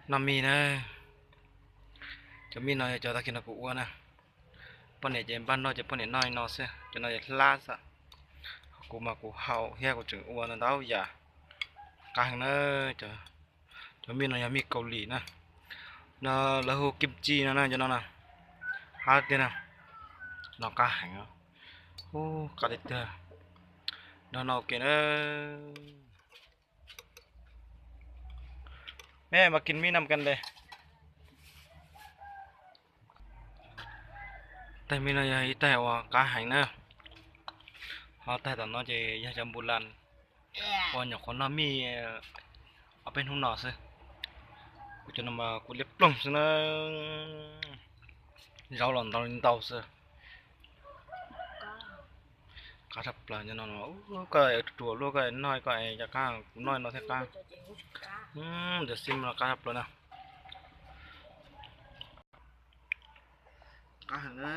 Noj mij na. Cov mij no yog cov tag kis no kuv ua na. Poj niam ces npaj noj ces poj niam noj li no xwb, cov no yog hlab xwb. Kuv mas kuv haus thiab kuv tseem ua ntau yam. Qab heev na. Cov mij no yog mij Kaus Lim na. No lawv hu kim chi no na, cov no na. Qab tiag na. No qab heev. Ub, qab tiag tiag. No no ua ke na. Mej mas kim mij nam kan de. Taig mij no yog ib taig uas qab heev na. Ho taig tom no ces yog cov npus las uas nyuam qhuav noj mij ob peb hnub no xwb. Kuv cov no mas kuv liab ploog xwb na. Zaub los ntau li ntau xwb. Qab tshaj plaws no. Koj ruam luaj koj noj koj es cov qab, kuv noj no thiab qab. Cov xim no qab tshaj plaws na. Qab heev na.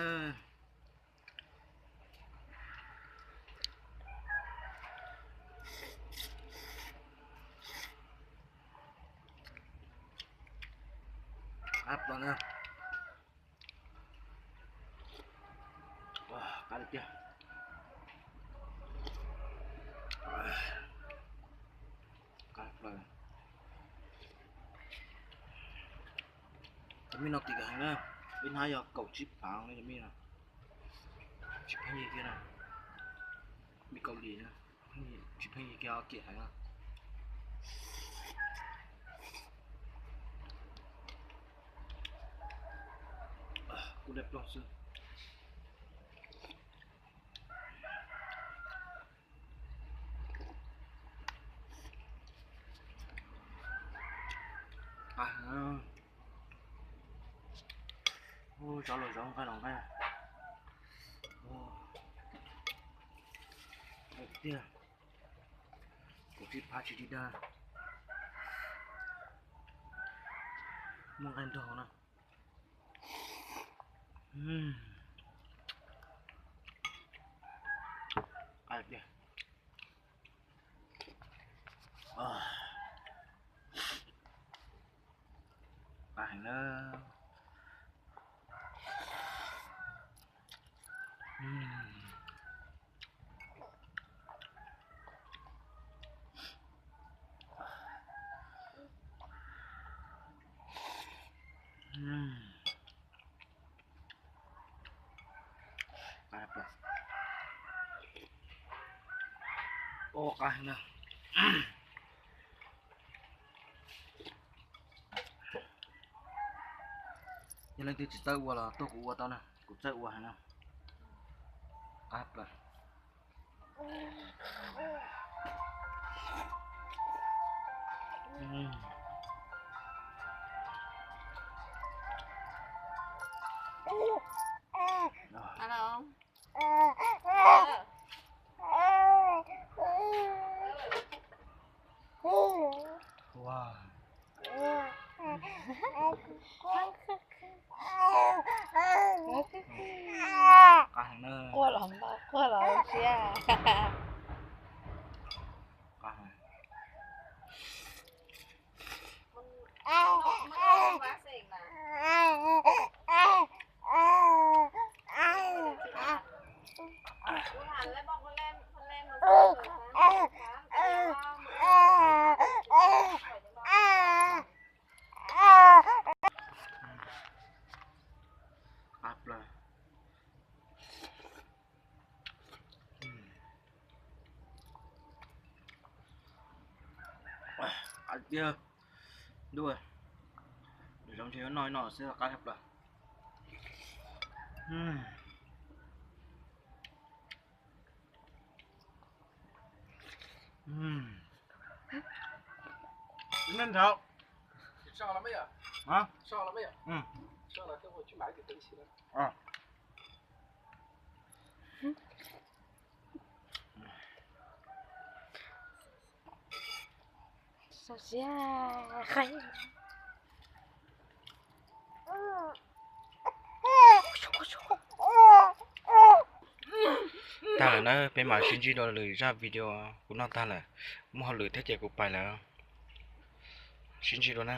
Qab plaws na. Qab tiag. Qab plaws. Cov mij no kim heev na. Peb hnab yog kaum tsib phav cov mij no. Tsis pheej yig kiag na. Mij Kaus Lim na. Tsis pheej yig kiag, kim heev na. Kuv liab ploog xwb. Ub, tso los zov nqaij los nqaij. Tiag. Kaum tsib phav tsis dig dag. Muaj nqaij nrog na. Qab tiag. Qab heev na. Ua qab heev na. Yog leej twg tsis txawj ua los tuaj kuv ua tau na, kuv txawj ua heev na. Qab plaws. Quaj los npau, quaj los siab. Qab plaws. Qab tiag. Ntuj, zoo ntshe yuav noj noj xwb qab tshaj plaws. Tag lawm na, peb mam sib ntsib dua lwm zaj video. Kuv noj tag lawm, muaj hauj lwm thiab ces kuv pais lawm. Sib ntsib dua na.